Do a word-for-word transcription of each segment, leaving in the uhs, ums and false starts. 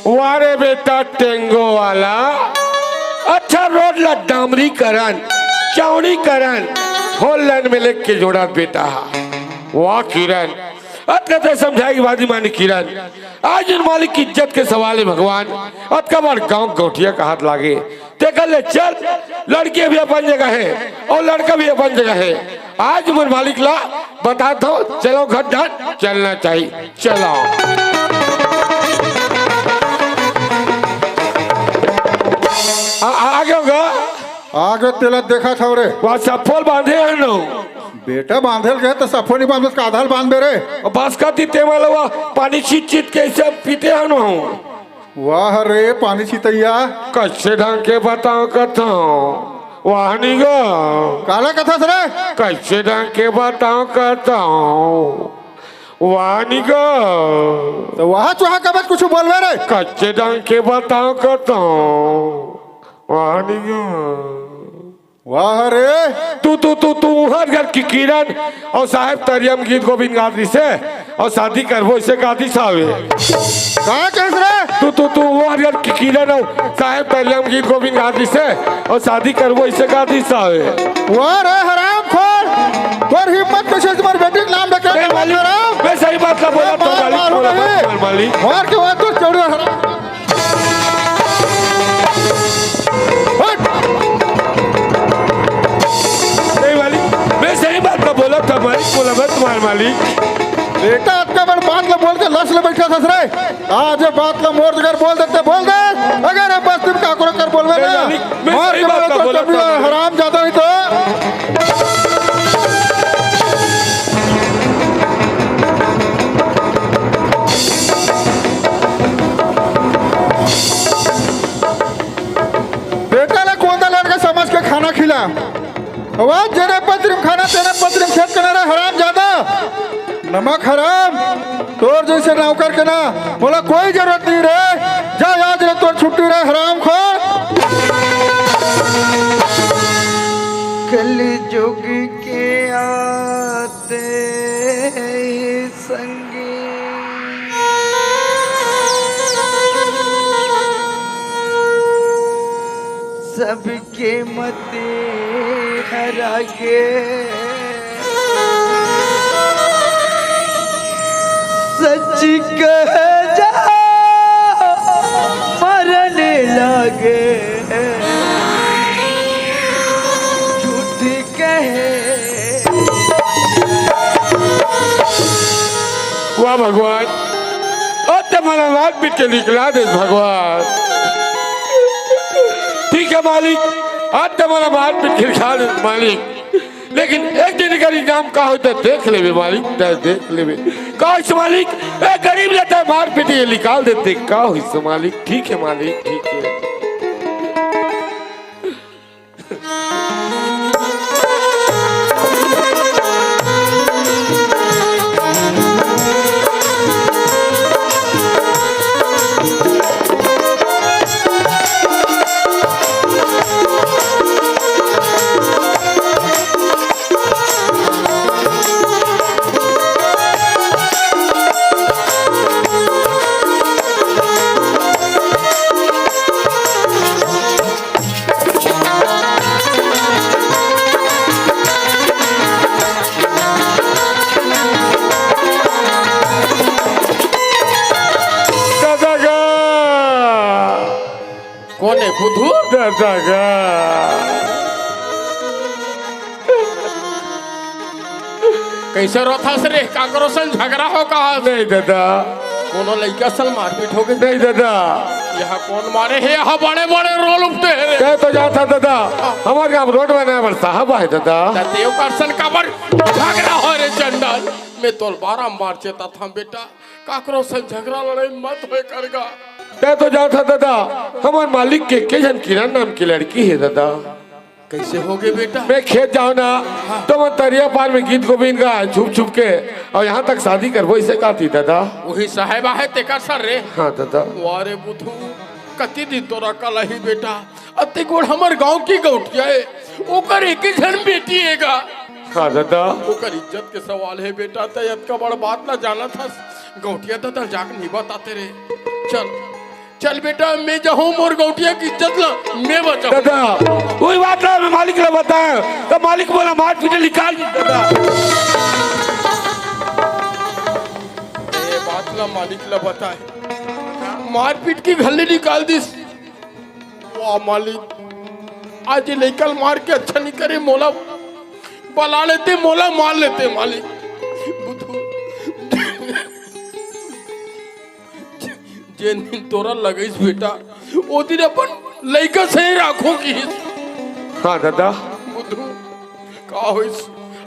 वाह रे बेटा टेंगो वाला, अच्छा रोड ला डामरीकरण, चौड़ीकरण, फोर लेन में लेके जोड़ा बेटा। वाह किरण, अतका ते समझाए के बाद ही मानी किरण। आज मोर मालिक के इज्जत के सवाल हे भगवान, अतका बड़ गांव गौटिया के हाथ लागे। तेकर ले चल, लड़की भी अपन जगह हे अउ लड़का भी अपन जगह हे। आज मोर मालिक ला बताथंव, चलो घर डाल चलना चाहिए, चलो। आ, आ, आगे होगा। आगे तेला देखत हव रे। वहाँ सफोल बांधे हे नो। बेटा बांधे ल गे त सफोल नहीं बांधे, आधा ल बांध दे रे। अउ बस का ती ते वाला वो पानी छीत छीत के ऐसे पीते हे नो। वाह रे पानी छितैया। कइसे ढंग के बतावंव कथंव, वाह नी गा। काला कथस रे? कइसे ढंग के बतावंव कथंव, वाह नी गा। त वाह चुहा कबे कुछु बोलबे रे? कइसे ढंग के बतावंव कथंव, वाह नी गा। वाह रे। तू, तू, तू, तू उहर घर के किरण अउ साहेब तरिया म गीत गोविंद गात रिहिसे अउ शादी करबो अइसे गातिस हावे। का कहिस रे? तू, तू, तू उहर घर के किरण अउ साहेब तरिया म गीत गोविंद गात रिहिसे अउ शादी करबो अइसे गातिस हावे। वाह रे हरामखोर, तोर हिम्मत कइसे हे मोर बेटी के नाम लेके? ए मालिक, हराम। मैं सही बात ला बोलत हंव मालिक, मार, बोला मार, मत मार मालिक। मार के वाह तोर चौड़ी हराम। हट! नहीं मालिक, मैं सही बात ला बोलत हंव मालिक, बोला मत मार मालिक। बेटा, अतका बड़ बात ला बोल के लस ले बइठे हस रे। आज ये बात ला मोर जगह बोल देते, बोल दे। अगर ये बस्ती म काकरो कर बोलबे नहीं ना, मालिक, मैं मार सही के बात ला बोलत हंव मालिक। हराम जादा ही तो। बेटा ला कोंदा लड़का समझ के खाना खिला। अउ जेने पतरी म खाना तेने पतरी म खेत के ना रे हराम जादा। नमक हराम, तोर जइसे नौकर के ना मोला कोई जरूरत नहीं रे। जा आज ले तोर छुट्टी रे हरामखोर। कलजुग के आते ही संगी सबके मति हरा गे। सच कहे जा मरन लागे, झूठ कहे। वाह भगवान, अब त मोला मार पीट के निकला दे भगवान। ठीक है मालिक, अब त मोला मार पीट के निकला दे मालिक, लेकिन एक दिन एकर इंतजाम का होही त देख लेबे मालिक, त देख लेबे। का होइस मालिक, ए गरीब ला त मार पीट के निकाल देते, का होइस मालिक? ठीक है मालिक, ठीक है। ददा गा। कोन हे बुधू? ददा गा। कइसे रोथस रे? काकरो संग झगरा हो का? नहीं ददा। कोनो लइका सल मारपीट हो गे? नहीं ददा। यहाँ कोन मारे हे? यहाँ बड़े-बड़े रोल उपटे हे रे। तैं तो जानथस ददा, हमर गाँव रोड बनाए बर साहब आए ददा। त तें ओकर सन काबर झगरा हो रे चंडल? मैं तोला बारम्बार चेताथंव बेटा, काकरो संग झगरा लड़ाई मत होय कर गा। तैं तो जानथस ददा, हमर मालिक के के झन किरण नाम के लड़की हे ददा। कइसे हो गे बेटा? मैं खेत जांव ना, हाँ। त मैं तरिया पार में गीत गोविंद गाय छुप छुप के, अउ यहाँ तक शादी करबो अइसे काहथे ददा। वही साहेब आहे तेकर सन रे। हाँ ददा। वाह रे बुधू, कति दिन तोर अकल आही बेटा। अति गोड़ हमर गांव के गौंटिया हे, ओकर एक ही झन बेटी हे गा। हाँ ददा। ओकर इज्जत के सवाल हे बेटा, तैं अतका बड़ बात ला जानथस। गौंटिया ददा जाके नहीं बताते रे। चल, चल बेटा, मैं जाहूं, मोर गौटिया के इज्जत ला मैं बचाहूं। दादा, वही बात ला मैं मालिक ला बताएंव, त मालिक मोला मार पीट निकाल दिस दादा। ए बात ला मालिक ला बताए, मारपीट के घर ले निकाल दिस। वाह मालिक, आज ये लइका ल मार के अच्छा नहीं करे, मोला बला लेते, मोला मार लेते मालिक। बुधू, जेन दिन तोला लगइस बेटा, ओ दिन अपन लइका सही राखहूं किहिस। हाँ दादा। बुधू, का होइस?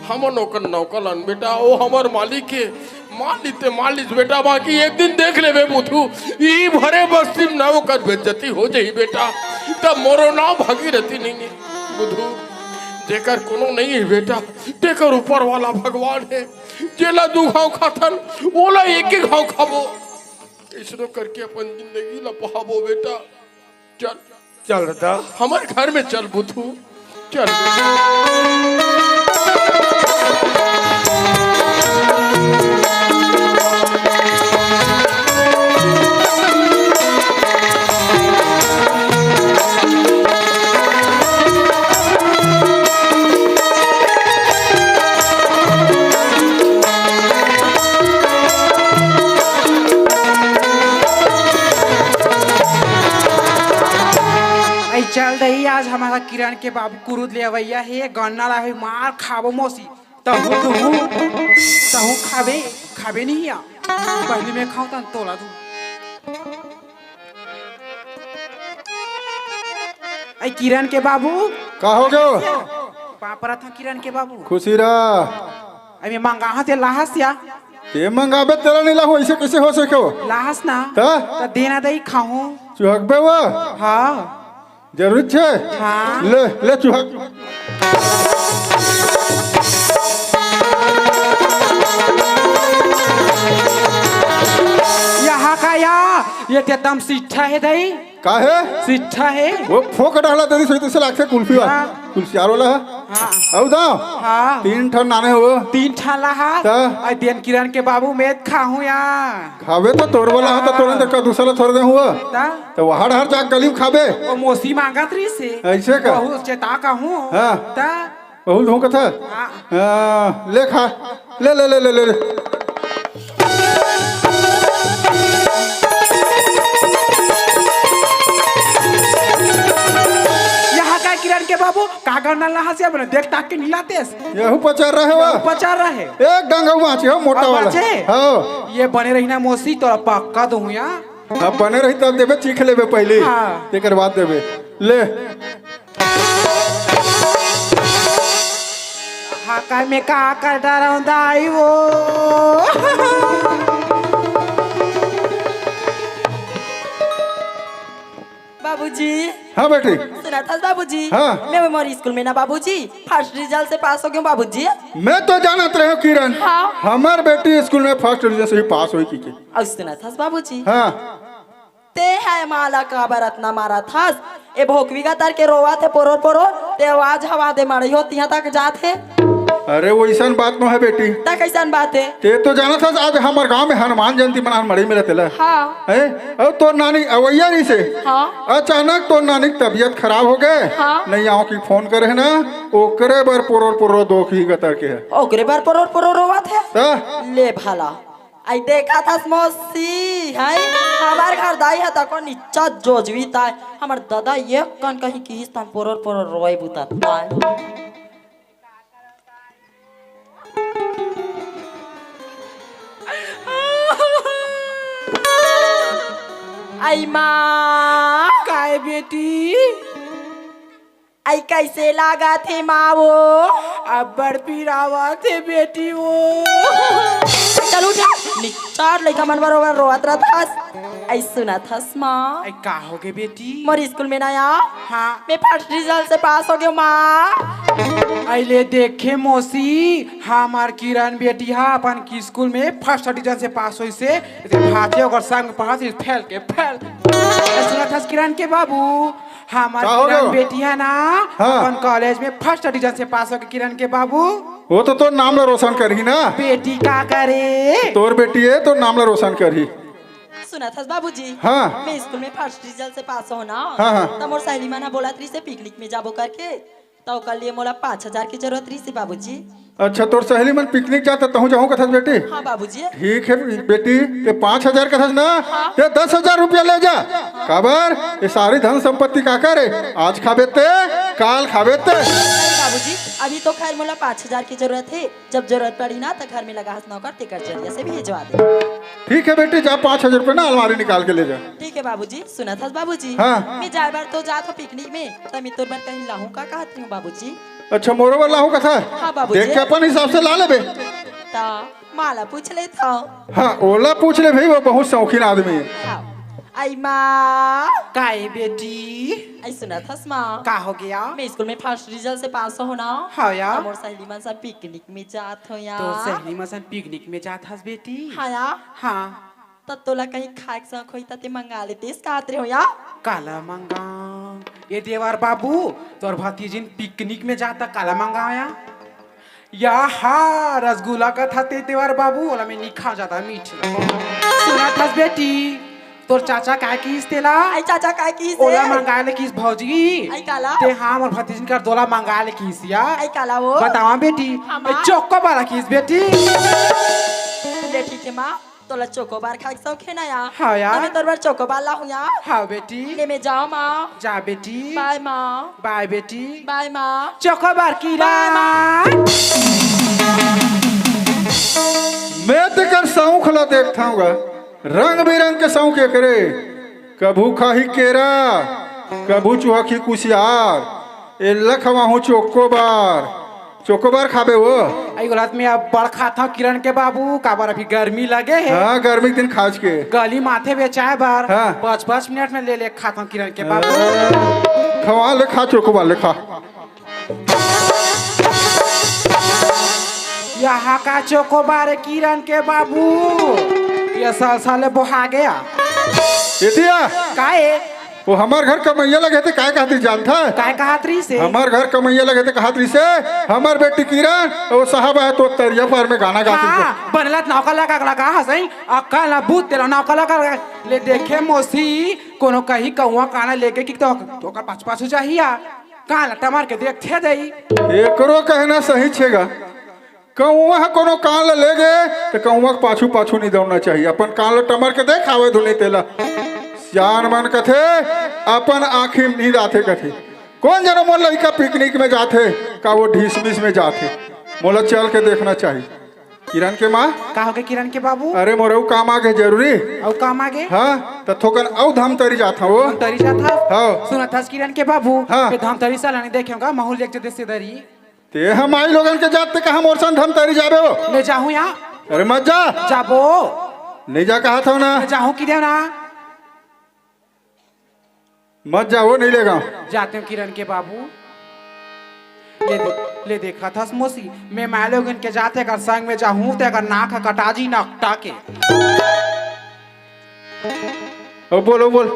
हमन ओकर नौकर अन बेटा, ओ हमर मालिक हे। मार लिस ते मार लिस बेटा, बाकी एक दिन देख लेबे बुधू, ई भरे बस्ती में ना ओकर बेइज्जती हो जाही बेटा, तब मोरो नाम भागीरथी नहीं हे। बुधू, जेकर कोनो नहीं हे बेटा, तेकर ऊपर वाला भगवान हे। जेला दू घाव खाथन, ओला एक एक घाव खाबो। अइसनो करके अपन जिंदगी ला पहाबो बेटा। चल, चल दादा। हमर घर में चल बुधू, चल। अई चल दही, आज हमर किरण के बाबू कुरुद लेवइया हे, गन्ना ला हे, मार खाबो मौसी। तहूं, तहूं, तहूं खाबे, खाबे नहीं या। पहली मैं खाऊं तहन तोला दूं। अई किरण के बाबू। का हो गयो? पाँव परत हंव किरण के बाबू। खुशी रह। अई मैं मंगाहंव ते लाहस या? ते मंगाबे तेला नहीं लाहूं, अइसे कइसे हो सके हो? लाहस ना। त? त देना दई खाहूं। चुहकबे वो? हाँ। जरूरी छे? हाँ। ले, ले चुहक। यहाँ का या, ये ते एकदम सिट्ठा हे दई। का हे? सिट्ठा हे। वो फोक डाला तेरी सोई तइसे लागथे कुल्फी वाला। हाँ। कुल्फियार वाला हे। हाँ। अउ दाव? हाँ। तीन ठन लाने हो। तीन ठन लाहस। त? अई देन किरण के बाबू मैं खाहूं या। खाबे त तोर वाला हे, त तोर अंदर का दूसरा ला थोर दे हुआ। त? त वहां डहर जाके गली में खाबे। ओ मौसी मांगत रहिस हे। अइसे का? बहुत चेता कहूं। हाँ। त? बहुत धोखा था। हाँ। हाँ, ले खा। ले, ले, ले, ले, ले, ले। यहाँ का किरण के बाबू, का गन्ना लाहस या बने, देख ताक के नहीं लातेस। यहू पचार रहे हो। यहू पचार रहे। एक डंगा बाँचे हो, मोटा अब वाला। बाँचे? हाँ। ये बने रही ना मौसी, तोला पक्का दूं या। अब बने रही तब देबे, चीख लेबे पहली। हाँ। तेकर बाद देबे। ले। हाका में का कर डराउंदा आई वो। बाबूजी। हाँ बेटी। सुनत हस बाबूजी? हाँ। मैं मोर स्कूल में ना बाबूजी, फर्स्ट रिजल्ट से पास हो गेंव बाबूजी। मैं तो जानत रहेंव किरण। हाँ। हमर बेटी स्कूल में फर्स्ट डिवीजन से ही पास होई कहिके। अउ सुनत हस बाबूजी? हाँ। ते हे माला काबर अतना मारत हस? ए भोकवी गतर के रोवत हे पोरोर पोरोर, ते आवाज हवा दे मारही हो तिहां तक जात हे। अरे वइसन बात नोहे बेटी। त कइसन बात हे? ते तो जानत हस आज हमर गांव में हनुमान जयंती मनान मड़ई मेला तेला। हाँ। हैं? अउ तोर नानी अवइया रहिसे। हाँ। अचानक तोर नानी के तबीयत खराब हो गे। हाँ। नहीं आंव कहिके फोन करे हे ना, ओकरे बर पोरोर पोरोर दोखी गतर के हे। ओकरे बर पोरोर पोरोर रोवत हे? त? ले भला। अई देखत हस मौसी, हैं? हमर घर दाई ह तको निच्चा जोजवी ताय। हमर ददा एक कन कहीं किहिस तहन पोरोर पोरोर रोवई बुता ताय। अई माँ। काय बेटी? अई कइसे लागत हे माँ वो? अब्बड़ पिरावत हे बेटी वो। चल उठ, निच्चट लइका मन बरोबर रोवत रहत हस। अई सुनत हस माँ? अई का होगे बेटी? मोर स्कूल में ना आ। हाँ। मैं फर्स्ट डिवीजन से पास हो गेंव माँ। अई ले देखे मौसी, हमर किरण बेटी हा अपन स्कूल में फर्स्ट डिवीजन से पास होइसे, एदे भांचे ओकर संग पढ़त हे, फेल के फेल। अई सुनत हस किरण के बाबू, हमर का हो किरण गयो? बेटी हे ना, हाँ। अपन कॉलेज में फर्स्ट डिवीजन से पास होके किरण के बाबू। वो तो तोर नाम ला रोशन करही ना। बेटी का करे? तोर बेटी हे, तोर नाम ला रोशन करही। सुनत हस बाबूजी? हाँ। मैं स्कूल में फर्स्ट डिवीजन से पास हों ना। हाँ, हाँ। त मोर सहेली मन ह बोलत रहिसे पिकनिक में जाबो करके, त ओकर लिए मोला पाँच हजार के जरूरत रहिसे बाबूजी। अच्छा, तोर सहेली मन पिकनिक जात हे, तहूँ जाहूँ कथस बेटी? हाँ बाबूजी। ठीक हे बेटी, ते पाँच हजार कथस ना, हाँ। ते दस हजार रुपया ले जा। काबर? ये सारी धन संपत्ति काकर हे? आज खाबे ते, काल खाबे ते। नहीं बाबूजी, अभी तो खैर मोला पाँच हजार के जरूरत हे, जब जरूरत पड़ही ना, त घर में लगा हस नौकर, तेकर जरिया से भेजवा दे। ठीक हे बेटी, जा, पाँच हजार रुपया ना अलमारी निकाल के ले जा। ठीक हे बाबूजी। सुनत हस बाबूजी? हाँ। मैं जाए बर तो जात हों पिकनिक में, त मैं तोर बर कहीं लाहूँ का कहत रहिहूँ बाबूजी। अच्छा, मोरो बर लाहूँ कथा? हाँ बाबूजी। देख के अपन हिसाब से ला लेबे। त माँ ला पूछ लेत हों। हाँ, ओला पूछ ले भाई, वो बहुत शौकीन आदमी हे। हाँ। आई माँ। काय बेटी? आई सुनत हस माँ? का हो गया? मैं स्कूल में फर्स्ट डिवीजन से पास हों ना। हाँ या। त मोर सहेली मन संग पिकनिक में जात हों या। तोर सहेली मन संग पिकनिक में जात हस बेटी? हाँ या। हाँ। त तोला कहीं खाए के शौक होही त ते मंगा लेतेस कहत रहों या। काला मंगाओं? ये देवर बाबू, तोर भतीजिन पिकनिक में जात हे, काला मंगाओं या? या हा, रसगुल्ला कथस ते देवर बाबू, ओला मैं नइ खांव, जादा मीठ लगथे। सुनत हस बेटी, तोर चाचा काय किहिस तेला? आई चाचा काय किहिस ओला हे? मंगाए ले किहिस भौजी। आई काला? ते हाँ, मोर भतीजिन कर दोला मंगाए ले किहिस या। आई काला वो? बतावा बेटी। हाँ, माँ। ए, चोकोबार किहिस बेटी। ले ठीक हे माँ, तोला चोकोबार खाए के शौक हे ना या? हाँ या। त मैं तोर बर चोकोबार लाहूँ या। हाँ बेटी। ले मैं जावँ माँ। जा बेटी। बाय माँ। बाय बेटी। बाय माँ। चोकोबार की बाय माँ। रात। मैं तेकर शौक ला देखत हों गा, रंग बिरंग के शौक एकरे। कभू खाही केरा, कभू चुहकही कुसियार, एला खवाहूँ चोकोबार। चोकोबार खाबे वो? आई गलत में अब बड़ खात हों किरण के बाबू, काबर अभी गर्मी लगे हे। हाँ, गर्मी के दिन खास के। गली माथे बेचाए बर। हाँ। पाँच पाँच मिनट में ले ले खात हों किरण के बाबू। हाँ। खवा ले, खा चोकोबार ले खा। यहाँ का चोकोबार हे किरण के बाबू, ये साल साले बोहा गया। एतिया? काहे? वो हमर घर कमइया लगे हे ते काय कहत रहिस जानत हे? काय कहत रहिसे? हमर घर कमइया लगे हे ते कहत रहिसे, हमर बेटी किरण, वो साहब आए तो तरिया पार में गाना गात रहिसे। हाँ, बनलत नौका लगा, लगा हसई, अक्कल ना बूत तेला नौका लगा, लगा। ले देखे मौसी, कोनो कहीं कौआ काना लेगे कि तो, तो ओकर पाछू पाछू जाही या, कान ला टमर के देखथे दई। एकरो कहना सही छेगा। कौआ ह कोनो कान ल लेगे, त कौआ के पाछू-पाछू नइ दौड़ना चाहिए। अपन कान ल टमर के देख, आवत धुन नइ तेला। सियान मन कथे, अपन आँखी म नींद आथे कथे। कोन जनो मोर लइका पिकनिक में जाथे, का वो ढिसमिस में जाथे? मोला चल के देखना चाहिए। किरण के माँ। का होगे किरण के बाबू? अरे, मोर अउ काम आगे जरूरी। अउ काम आगे? हाँ, त थोकन अउ धमतरी जात हँव। धमतरी जात हस? हाँ। सुनत हस किरण के बाबू? हाँ। ए धमतरी साला नइ देखे हों गा, महूँ ल एक जदे से दरी। ते ह माईलोगन के जात, ते कहाँ मोर संग धमतरी जाबे वो? मैं जाहूँ या। अरे मत जा। जाबो। नइ जा कहत हँव ना। मैं जाहूँ किधर ना। मत जा वो, नइ लेगँव। जात हँव किरण के बाबू। ले दे, ले देखत हस मौसी, मैं माईलोगन के जात एकर संग में जाहूँ, ते एकर नाक ह कटा जी नकटा के। अउ बोल, अउ बोल।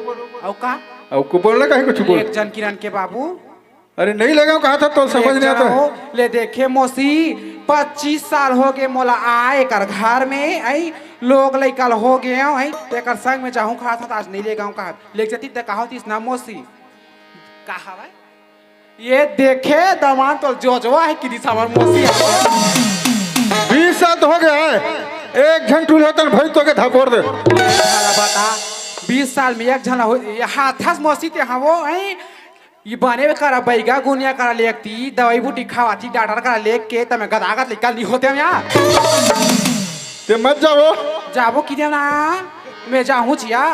अउ का? अउ को बोल ना, कहीं कुछ बोल। एक झन किरण के बाबू। अरे नइ लेगँव कहत हँव, तोला समझ नइ आत हे। ले देखे मौसी, पच्चीस साल होगे मोला आए एकर घर में, अई लोग लइका ल होगे, अई तेकर संग में जाहूँ कहत हँव, त आज नइ लेगँव कहत। लेग जतिस त का होतिस ना मौसी। का हवय? ये देखे दमांद तोर जोजवा हे कि दिस हमर मौसी हे। बीस साल तो होगे हे, एक झन टूल्हा तन भई तोके धपोर दे। साला बता, बीस साल में एक झन हो, ये हाथस मौसी ते हवो, अई ये बने करा बइगा गुनिया करा लेगती, दवाई बूटी खवाती, डॉक्टर करा लेग के, त मैं गदागद लइका नइ होतेंव या। ते मत जावो। जाबो किधर ना? मैं जाहूँ जिया।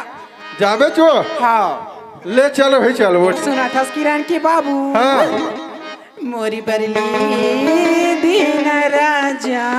जाबे चो? हाँ। ले चल भाई, चल वो। सुनत हस किरण के बाबू। हाँ। मोरी बरली दीन राजा।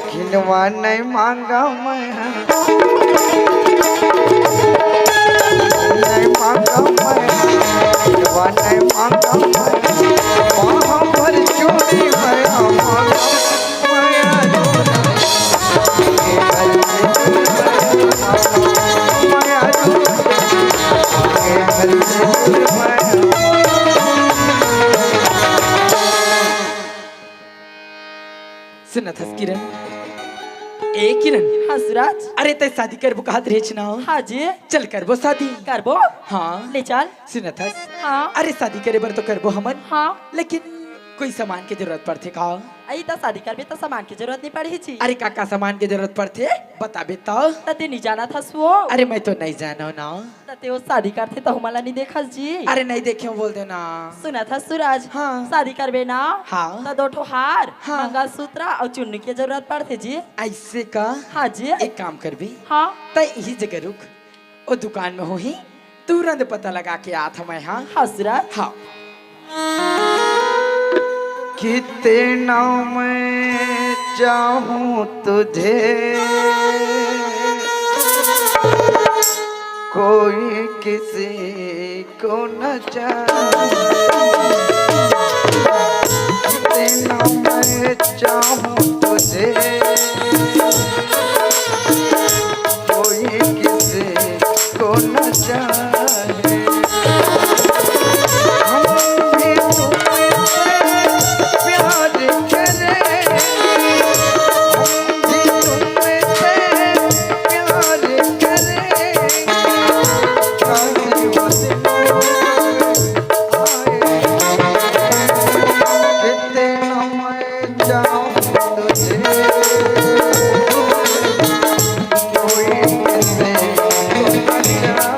खिलवा नहीं मांगा मैं, नहीं मांगा मैं, खिलवा नहीं मांगा मैं, वहाँ पर चोरी मैं मांगा मैं। सुनत हस किरण? ए किरण। हाँ सुराज। अरे तैं शादी करबो कहत रहेच ना? हाँ जी। चल करबो शादी। करबो? हाँ। ले चल। सुनत हस? हाँ। अरे शादी करे बर तो करबो हमन। हाँ। लेकिन कोई सामान के जरूरत पड़थे का? अई त शादी करबे त सामान के जरूरत नहीं पड़ही जी। अरे का का सामान के जरूरत पड़थे बताबे त? त तैं नहीं जानत हस वो? अरे मैं तो नहीं जानव ना। त तैं वो शादी करथे त हमला नहीं देखस जी। अरे नहीं देखे बोल दे ना। सुनत हस सुराज? हाँ। शादी करबे ना? हाँ। त दो ठो हार, हाँ। मंगलसूत्र अउ चुन्नी के जरूरत पड़थे जी। ऐसे का? हाँ जी। एक काम करबे। हाँ। तैं इही जगह रुक, ओ दुकान में होही, तुरंत पता लगा के आत हंव मैं, हाँ? हाँ सुराज। हाँ। कितना मैं चाहूं तुझे, कोई किसी को न चाहे। कितना मैं चाहूं तुझे, कोई किसी को न चाहे। हम भी तुमसे प्यार करें, हम भी तुमसे प्यार करें। काहे बस आए, कितना मैं चाहूं तुझे, कोई किसी को न चाहे।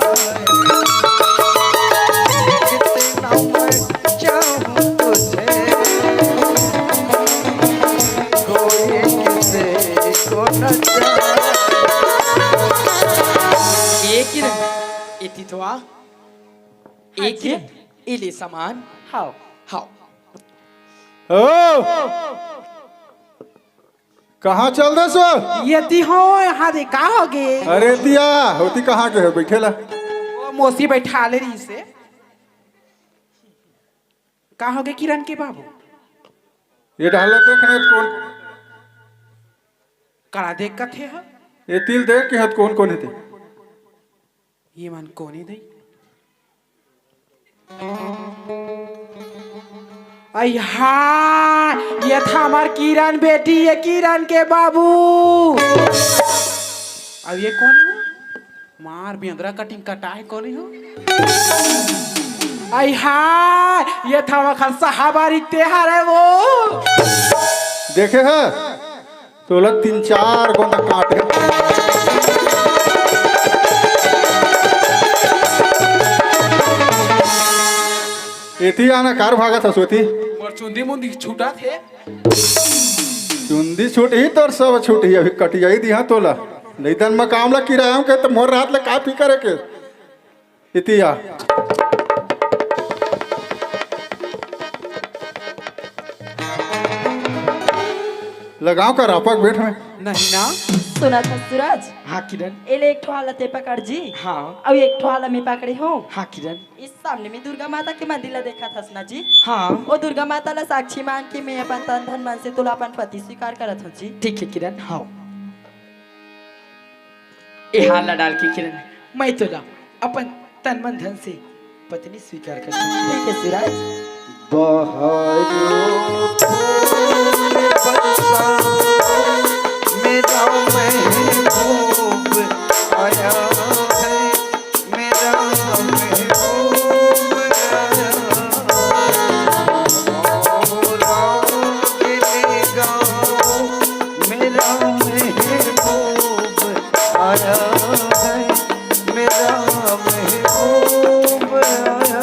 कितना मैं चाहूं तुझे, कोई किसी को न चाहे। ए किरण, एती तो आ। हाँ ए जी। किरण, ए ले सामान। हाव। हाव। ओ! कहाँ चल देस? एती हों, यहाँ दे, का होगे? अरे दिया, ओती कहाँ गे हे? बइठे ला। ओ, मौसी बइठाले रहिसे। का होगे किरण के बाबू? ए डहर ला देख ना, कोन? कड़ा देख कथे ह? एती ल देख के हत कोन कोन हे ते। ये मन कोन ए दई? अई हाय, ये त हमर किरण बेटी, ये किरण के बाबू। अउ ये कोन ए वो? मार बेंदरा कटिंग कटाए कोन ए हो? अई हाय, ये त हमर खन सहाबारी तेहार हे वो। देखे ह? तोला तीन चार गोंदा काट के। एती आना कार भागत हस ओती। मोर चुंदी मुंदी छूटत हे। चुंदी छूटही, तोर सब छूटही, अभी कटियाई दिहा तोला। नहीं तन मैं काम ला किराया हूँ के त मोर रात ले का फिकर हे के? एती आ। लगाव का रापक बेंट में। नहीं ना। सुनत हस सुराज? हाँ किरण। ए ले एक ठो हाला तैं पकड़ जी। हाँ। अउ एक ठो हाला मैं पकड़े हों। हाँ किरण। इस सामने में दुर्गा माता के मंदिर ला देखत हस ना जी। हाँ। ओ दुर्गा माता ला साक्षी मान के मैं अपन तन धन मन से तोला अपन पति स्वीकार करत हों जी। ठीक हे किरण। हाँ। ए हाला ला डाल के किरण, मैं तोला अपन तन मन धन से पत्नी स्वीकार करत हों। ठीक हे सुराज। बहारो फूल बरसाओ, मेरा महबूब आया है, मेरा महबूब आया है। राग ले गाओ, मेरा महबूब आया है, मेरा महबूब आया।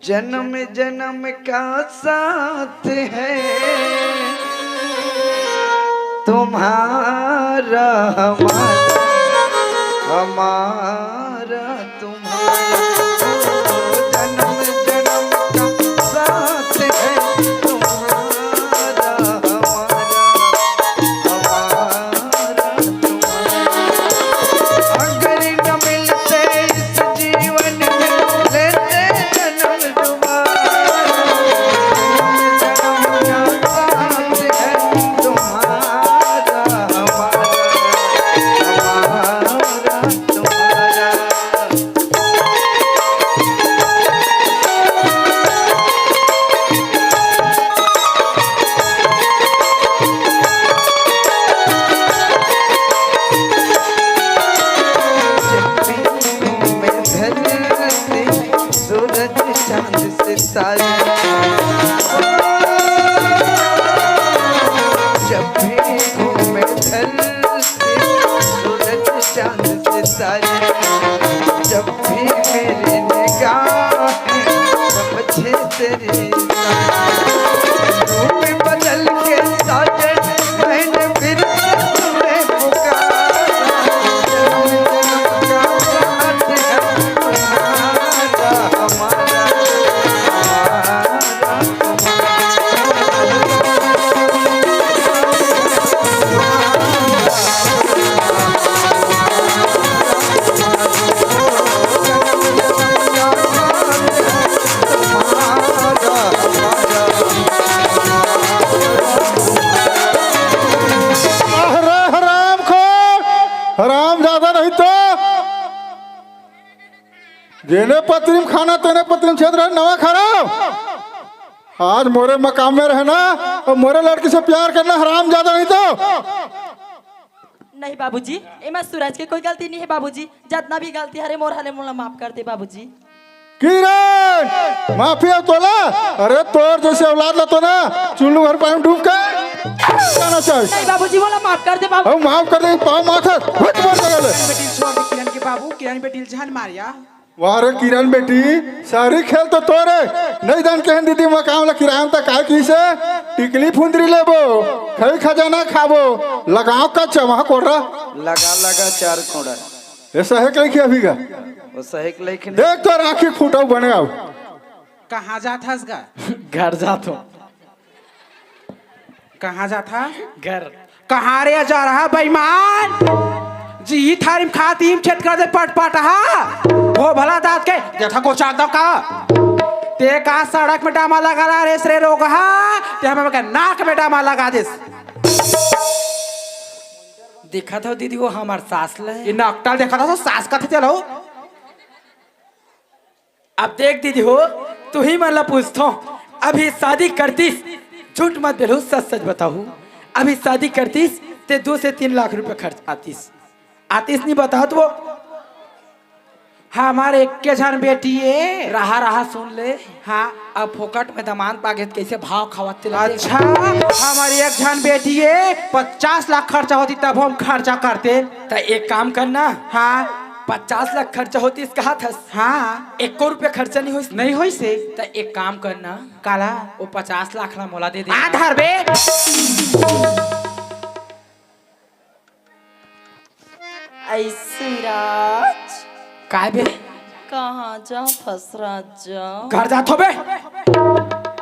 जन्म जन्म का साथ है। तुम्हारा हमारा, हमारा तुम्हारा, जन्म जन्म का साथ है तुम्हारा हमारा, हमारा तुम्हारा। अगर न मिलते इस जीवन में, लेते जन्म तुम्हारा, जन्म जन्म का साथ है तुम्हारा, हमारा, हमारा तुम्हारा। जब भी घूमे धरती, सूरज चांद सितारे। जब भी घूमे धरती, सूरज चांद सितारे। जब भी मेरी निगाहें समझे तेरी रूप बदल के साजन, मैंने फिर से तुम्हें पुकारा। जन्म जन्म का साथ है तुम्हारा, हमारा, हमारा। अरे हराम खोर, हराम ज्यादा नहीं तो जेने पतरी में खाना तेने पतरी में छेद रहे, नवा खराब। आज मोरे मकाम में रहना और मोरे लड़की से प्यार करना, हराम ज्यादा नहीं तो। नहीं बाबूजी, एमा सूरज के कोई गलती नहीं है बाबूजी। जितना भी गलती हरे मोर हरे, मोला माफ कर दे बाबूजी। किरण, माफी हो तोला? अरे तोर जैसे औलाद ला तो ना चुल्लू घर पानी में डूब के जाना चाहिए। नहीं बाबूजी, मोला माफ कर दे बाबू। हम माफ कर दे, पाँव माथा हट बोल दे गले। किरण बेटी छोड़ दे, किरण के बाबू, किरण बेटी झन मारिया। वाह रे किरण बेटी, सारी खेल तो तोरे। नहीं जान केहन दीदी मकाम ला किरान तक आए की से टिकली फुंदरी लेबो, खई खजाना खाबो, लगाओ का चमहा कोड़ा। लगा लगा चार कोड़ा। ये सहेक लेके अभी का। वो सहेक लेके नहीं। देख तो राखी फूटो बने आओ। कहाँ जात हस गा? घर जात हो। कहाँ जात हा? घर। कहाँ रे जा रहा बेईमान? जी थारी में खाती में छेद कर दे पट पट हा। वो भला दांत के देखा को चाक दो का। ते का सड़क में डामा लगा रहा रे सरे रोग हा। ते हमें के नाक में डामा लगा दिस। देखा था दीदी वो हमार सास ले। ये नकटा देखा था तो सास का थे चलो। अब देख दीदी हो, तुही मन ला पूछथों, अभी शादी करतीस, झूठ मत बोलहू, सच सच बताहू, अभी शादी करतीस ते दो से तीन लाख रुपया खर्च आतीस, आतीस नहीं बतावत वो। हमार एक के झन बेटी ए। रहा रहा सुन ले। हाँ। अब फोकट में दमान पागे त कैसे भाव खावत ते लगे? अच्छा, हमार एक झन बेटी ए, पचास लाख खर्चा होती तब हम खर्चा करते। त एक काम करना। हाँ। पचास लाख खर्चा होतीस कहा थस। हाँ। एको रुपया खर्चा नहीं होइस। नहीं होइस हे। त एक काम करना। काला? वो पचास लाख ला मोला दे दे। आ धर बे। ऐ सूरज। काय बे? कहाँ जा फसरा जा? घर जात हो बे।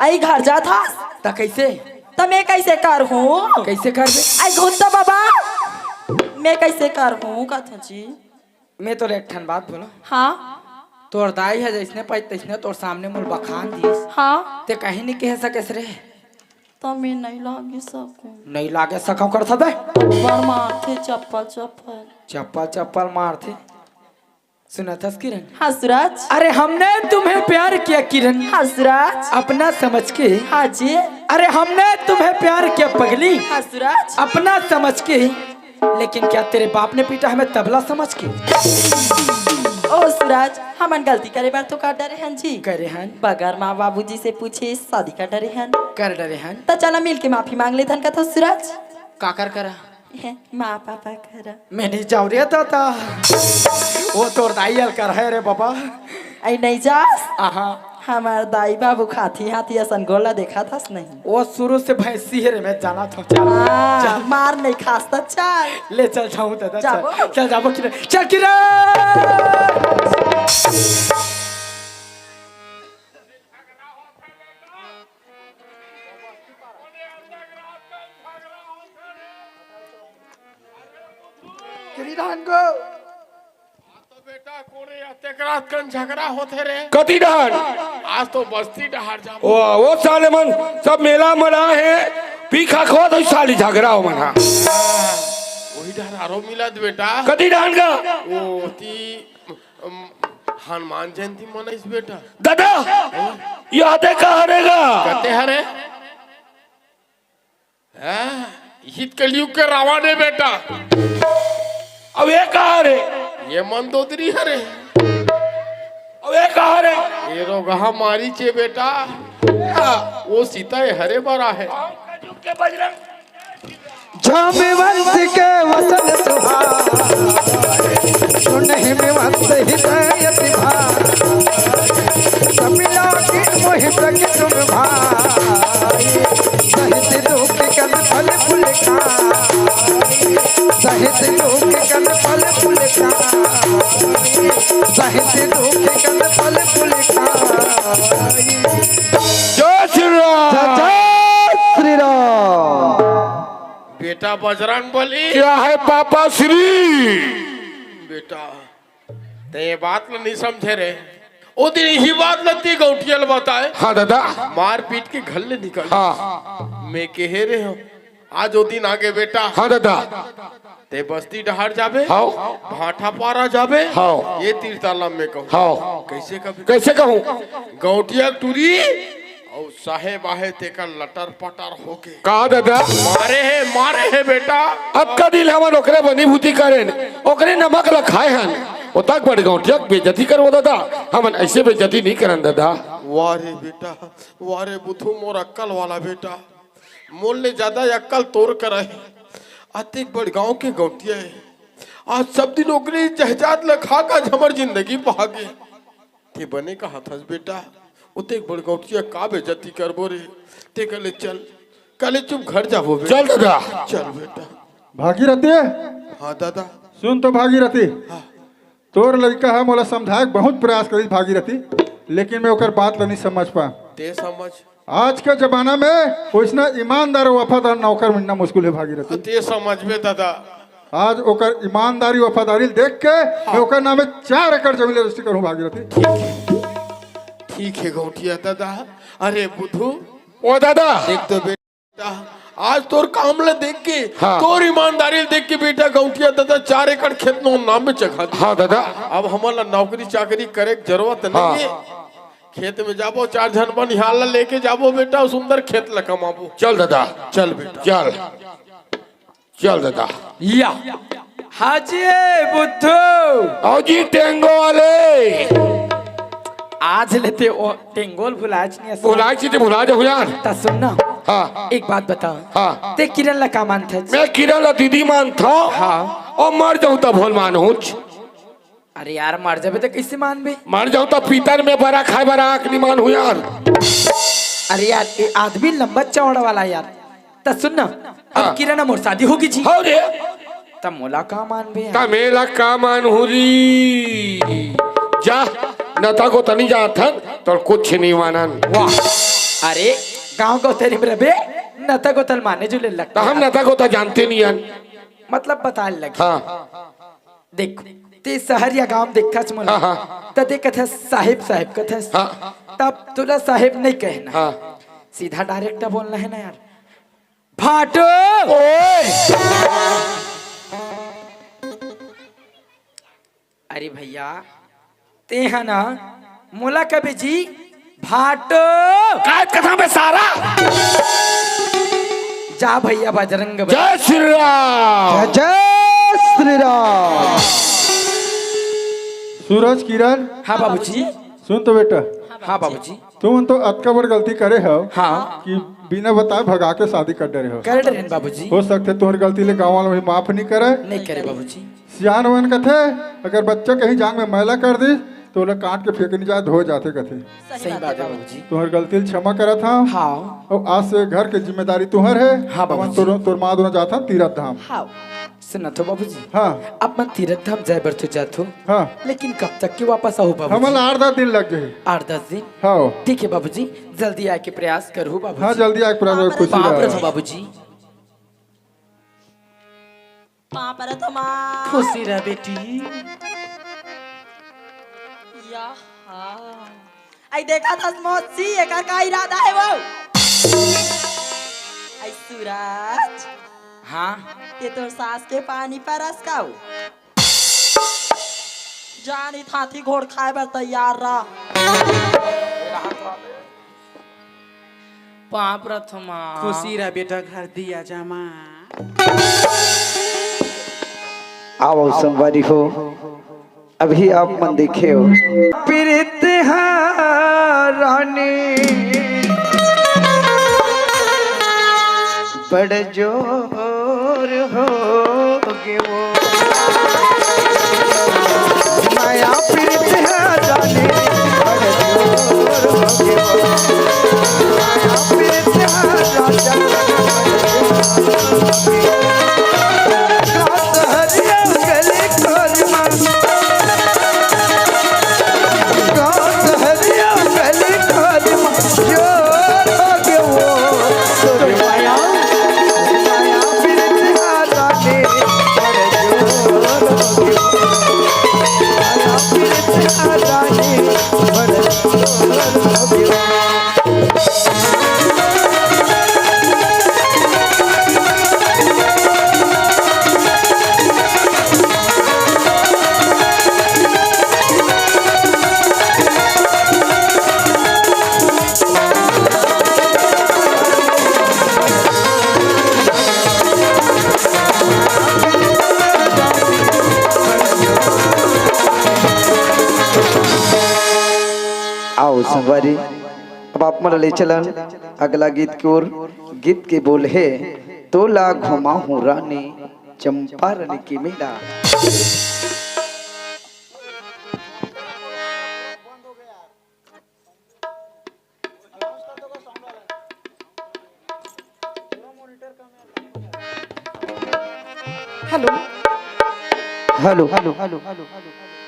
ऐ घर जात हस? त कैसे? त मैं कैसे कर हूँ? कैसे कर बे? ऐ घुत्ता बाबा, मैं कैसे कर हूँ कथो जी? मैं तोर एक ठन बात बोलो। हाँ। तोर दाई ह जैसने पाई तैसने तोर सामने मोल बखान दिस। हाँ। ते कहीं नहीं कह सकेस रे। त मैं नहीं लागे सकूं। नहीं लागे सकूं कर सकते? बड़ मारथे चप्पल चप्पल। चप्पल चप्पल मारथे। सुना था किरण? हाँ सूरज। अरे हमने तुम्हें प्यार किया किरण। हाँ सूरज। अपना समझ के। हाँ जी। अरे हमने तुम्हें प्यार किया पगली। हाँ सूरज। अपना समझ के। लेकिन क्या तेरे बाप ने पीटा हमें तबला समझ के? ओ सूरज, हमन गलती करे बर तो कर डरे हन जी। करे हन। बगैर माँ बाबूजी से पूछे शादी कर डरे हन। कर डरे हन। त चला मिल के माफी मांग लेथन कथो सूरज। काकर करा? माँ पापा करा। मैं नहीं जाऊँ रे दादा। वो तोर दाई अल कर है रे बाबा। ऐ नहीं जास? आहा। हमार दाई बाबू खाती हाथी असन गोला देखा थस नहीं। वो शुरू से भैंसी है रे, मैं जाना था। चल, हाँ, चल। मार नहीं खास त चल। ले चल जाऊं दादा, जाबो। चल, चल जाबो किरे, चल किरे। गिरिधान को। तो बेटा, कोने अतेक रात कन झगड़ा होथे रे? कति डहर? आज तो बस्ती डहर जाबो। ओ, वो साले मन सब मेला मना हे, पी खा खो तो साली झगड़ा हो मना। वही डहर आरो मिलत बेटा। कति डहर का? ओ, ती, अम, हनुमान जयंती मनाइस बेटा। दादा, यादे का हरेगा? कते हरे? हैं? इही त कलयुग के रावण हे बेटा। अब ये कहाँ रे? ये मंदोदरी हरे। अब ये कहाँ रे? ये रोगहा मारीच हे बेटा। हाँ। वो सीता ये हरे बरा हे। कलयुग के बजरंग। जाम्बवंत के वसन सुहाए, सुन हिमवंत हृदय अति भाए। कपिला के मोहि प्रगट तुम भाई, सहित दुख कन फल फूल खाए, सहित दुख कन फल फूल खाए, सहित दुख कन फल फूल खाए। जय श्री राम। जय जय श्री राम। बेटा बजरंग बली। क्या है पापा श्री? बेटा, ते ये बात ल नहीं समझे रे। ओ दिन इही बात ल ती गौंटिया ल बताए। हाँ दादा। मारपीट के घर ले निकल। हाँ। मैं कहे रे हूँ, आज ओ दिन आगे बेटा। हाँ दादा। ते बस्ती डहार जाबे। हाँ। भाटा पारा जाबे। हाँ। ये तीर ताला में कहूँ। हाँ। कैसे कभी? कैसे कहूँ? गौंटिया टूरी अउ साहेब आहे तेकर लटर पटर होके। का दादा? मारे हे, मारे हे बेटा। अतका दिन हमन ओकरे बनी भूती करेन, ओकरे नमक ल खाए हन, ओतक बड़ गौंटिया के बेइज्जती करबो दादा, हमन ऐसे बेइज्जती नहीं करन दादा। वाह रे बेटा, वाह रे बुधू, मोर अक्कल वाला बेटा, मोर ले ज्यादा अक्कल तोर करा हे। अतेक बड़ गांव के गौंटिया हे, आज सब दिन ओकरे जहजात ल खा का हमर जिंदगी पहागे। ते बने कहत हस बेटा, ओतेक बड़ गौंटिया का बेइज्जती करबो रे। ते कहले चल, कहले चुप घर जाबो बेटा। चल दादा। चल बेटा। भागीरथी। हाँ दादा। सुन तो भागीरथी। हाँ। तोर लड़का ह मोला समझाए के बहुत प्रयास करिस भागीरथी, लेकिन मैं ओकर बात ल नहीं समझ पा। ते समझ। आज के जमाना में वैसना ईमानदार वफादार नौकर मिलना मुश्किल हे भागीरथी। ते समझबे दादा। आज ओकर ईमानदारी वफादारी देख के मैं ओकर नामे चार एकड़ जमीन रजिस्ट्री करूँ भागीरथी। ठीक हे गौंटिया दादा। अरे बुधू। ओ दादा। देख तो बेटा, आज तोर काम ल देख के, हाँ। तोर ईमानदारी ल देख के बेटा गौंटिया दादा चार एकड़ खेत मोर नाम में चघा दे। हाँ दादा। अब हमन ल नौकरी चाकरी करे के जरूरत नहीं हे। हाँ। खेत में जाबो, चार झन बनिहार ल लेके जाबो बेटा, सुंदर खेत ल कमाबो। चल दादा। चल बेटा। चल। चल दादा। या। हाँ जी, बुद्धू। आओ जी, टेंगो वाले। आज ले ते ओ टेंगो ल भुलाच नहीं अस। भुलाच नहीं, भुला जाहूँ यार। त सुन ना। हाँ। एक बात बता। हाँ। ते किरण ल का मानथस? मैं किरण ल दीदी मानथों। हाँ। अउ मर जाहूँ त भोल मानहूँच। अरे यार, मर जाबे त कैसे मानबे? मर जाहूँ त पीतर में बरा खाए बर आँख नहीं मानहूँ यार। अरे यार, ये आदमी लंबा चौड़ा वाला यार। त सुन ना, अब हाँ। किरण मोर शादी होगे जी। हो रे। त मोला का मानबे यार? त मेला का मानहूँ री? जा, नता गोता नहीं जाथन, तोर कुछ नहीं मानन। वाह। अरे, गाँव गौतरी में रबे, नता गोता ल माने जुले लगथे। त हम नता गोता जानते नहीं हन। मतलब बताए लगे। हाँ। देख, ते शहर या गांव देखथस मोला, हाँ, हाँ। त ते कथस साहेब, साहेब कथस। हाँ। तब तोला साहेब नहीं कहना। हाँ। सीधा direct बोलना हे ना यार। भाटो। ओए। अरे भैया, ते ह ना मोला कबे जी भाटो। काय कथा में सारा। जा भैया बजरंग बली। जय श्री राम। जय जय श्री राम। सूरज किरण। हाँ बाबूजी। सुन तो बेटा। हाँ बाबूजी। तुमन तो अतका बड़ गलती करे हव हाँ। कि बिना बताए भगा के शादी कर डरे हव। कर डरे हन बाबूजी। हो सकथे तुम्हर गलती ले गाँव वाला भी माफ नहीं करे। नहीं करे बाबूजी। सियान मन कथे, अगर बच्चा कहीं जांग में मैला कर दी, तोला काट के फेंके नहीं जाए, धोए जाथे कथे। सही सही बात बात हे है। बाबूजी। तुम्हर गलती ल क्षमा करत हंव। हाँ। अउ आज से घर के जिम्मेदारी तुम्हर हे। हाँ, हमन बाबूजी। तोर, तोर माँ दोनों जाथन तीरथ धाम। हाँ। सुनत हो बाबूजी? हाँ। अब मैं तीरथ धाम जाए बर तो जाथो। हाँ। लेकिन कब तक के वापस आहू बाबूजी? हमन ला आठ दस दिन लग जाही। आठ दस दिन? हाँ। ठीक है बाबूजी, जल्दी आए के प्रयास करहू बाबूजी। हाँ, जल्दी आए के प्रयास करहू, खुशी पाँव रह। परत हंव बाबूजी। पाँव परत हंव माँ। खुशी रह बेटी। या हाँ। आई देखत हस मौसी, एकर का इरादा हे वो? आई सूरज। हाँ। ये तोर सास के पानी परस का वो? जानी थाथी घोड़ खाए बर तैयार रह। पाँव परत हंव माँ। खुशी रह बेटा, घर दिया जमा। आओ संगवारी हो, अभी आप मन देखे हो, पीरित हा रानी बड़ जोर हो गे वो। माया पीरित हा रानी बड़ जोर हो गे वो। माया पीरित हा रानी बड़ जोर हो गे वो। आओ संगवारी, अब आप मन ले चलन अगला गीत के ओर। गीत के बोल हे, तोला घुमाहूँ रानी चंपारण के मेला। Hello. Hello. Hello, hello, hello, hello.